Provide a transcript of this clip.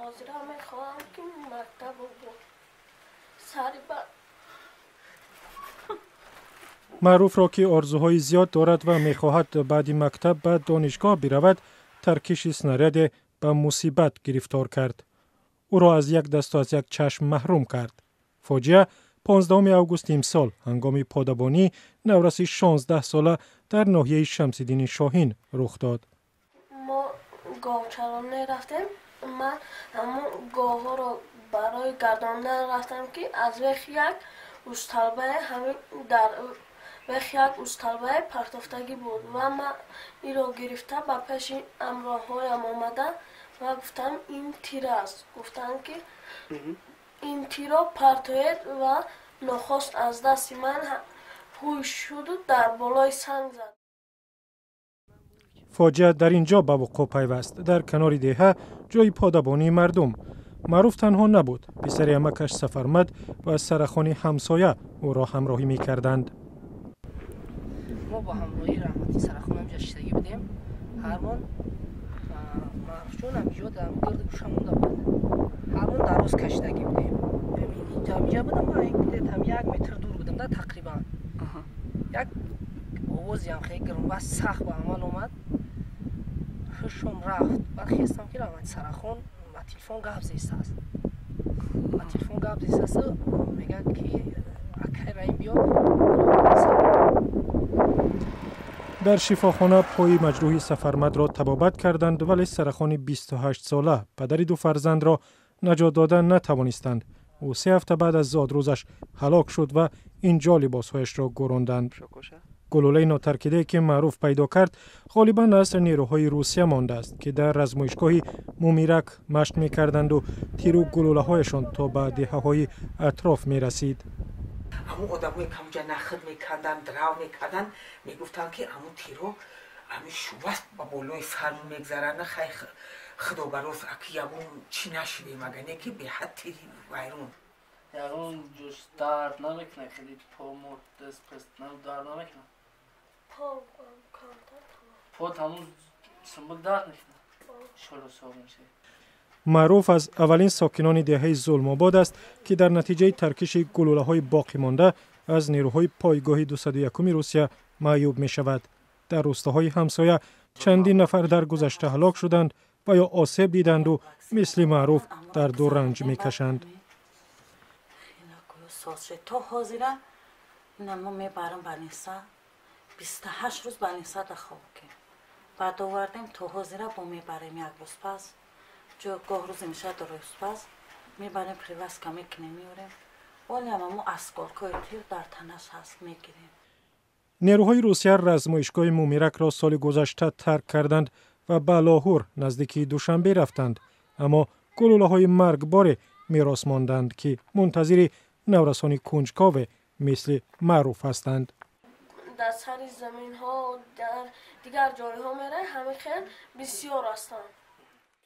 Ҳозира мехоҳам, ки мактаб сари ба. Маъруфро, ки орзуҳои зиёд дорад ва мехоҳад баъди мактаб ба донишгоҳ биравад, таркиши снаряде ба мусибат гирифтор кард. Ӯро аз як дасту аз як чашм маҳрум кард. Фоҷиа 15 августи имсол ҳангоми подабонӣ навраси 16 сола дар ноҳияи Шамсиддини Шоҳин рух дод. Мо говчаронӣ рафтем. Ман ҳамон говҳоро барои гардондан рафтам, ки аз вех як усталбае, ҳамин дар вех як усталбае партофтагӣ буд ва ман инро гирифта ба пеши ҳамроҳҳоям омада ва гуфтам, ин тир аст. Гуфтанд, ки ин тирро партоед, ва нохост аз дасти ман ҳуй шуду дар болои санг зад. Фоҷиа дар ин ҷо ба вуқӯъ пайваст, дар канори деҳа, ҷои подабонии мардум. Маъруф танҳо набуд. Писари амакаш Сафармад ва сарахони ҳамсоя ӯро ҳамроҳӣ мекарданд. Мо бо ҳамроҳии раҳмати сарахон ҳамҷа шиштагӣ будем. Ҳармон Маъруфҷон ҳамиҷо дар гирди гӯша монда буд. Ҳармон дароз кашидагӣ будем. Ҳамиҷа будам, там 1 метр дур будам да тақрибан. Як овозиам хеле гирмбас сахт ба амал омад. Ҳушом рафт. Баъд хестам, ки раҳмати сарахон ба телефон гап зестааст, ба телефон гап зестааст, мегӯяд, ки акай Раим, биё. Дар шифохона пои маҷрӯҳи Сафармадро табобат карданд, вале сарахони 28 сола, падари ду фарзандро наҷот дода натавонистанд. Ӯ 3 ҳафта баъд аз зодрӯзаш ҳалок шуд ва ин ҷо либосҳояшро гӯронданд. Гулӯлаи нотаркидае, ки Маъруф пайдо кард, ғолибан аз нерӯҳои Русия мондааст, ки дар размоишгоҳи Мумирак машқ мекарданду тиру гулӯлаҳояшон то ба деҳаҳои атроф мерасид. Ҳамун одамое ки ҳамунҷа нахд мекарданд, драв мекарданд, мегуфтанд, ки ҳамун тиро ҳамин шуваст ба болои сармон мегзаранд. Хай, худо бароз, аки ягон чӣ нашидем, ага не ки беҳад тири вайрон. Ягон ҷош дард намекунад хеле? По, даст, паст дард намекунад? По камтар. По ҳамун сумбук дард мекунад, шолу соб мешавад. Маъруф аз аввалин сокинони деҳаи Зулмобод аст, ки дар натиҷаи таркиши гулӯлаҳои боқӣ монда аз нерӯҳои пойгоҳи 201-уми Русия маъюб мешавад. Дар рӯстаҳои ҳамсоя чандин нафар дар гузашта ҳалок шуданд ва ё осеб диданду мисли Маъруф дарду ранҷ мекашанд. То ҳозира мо мебарам больница. 28 рӯз больницада хоб ки баъд овардем, то ҳозира бо мебарем. Як рӯз пас, гоҳ рӯзе мешавад, 2 рӯз пас мебарем, привязка мекунем, меорем. Олиам амо осколкои тир дар танаш ҳаст, мегирем. Нерӯҳои Русия размоишгоҳи Мумиракро соли гузашта тарк карданд ва ба Лоҳур, наздики Душанбе, рафтанд, аммо гулӯлаҳои маргборе мерос монданд, ки мунтазири наврасони кунҷкове мисли Маъруф ҳастанд. Дар сари заминҳо, дар дигар ҷойҳо меравем, ҳамин хел бисёр ҳастанд.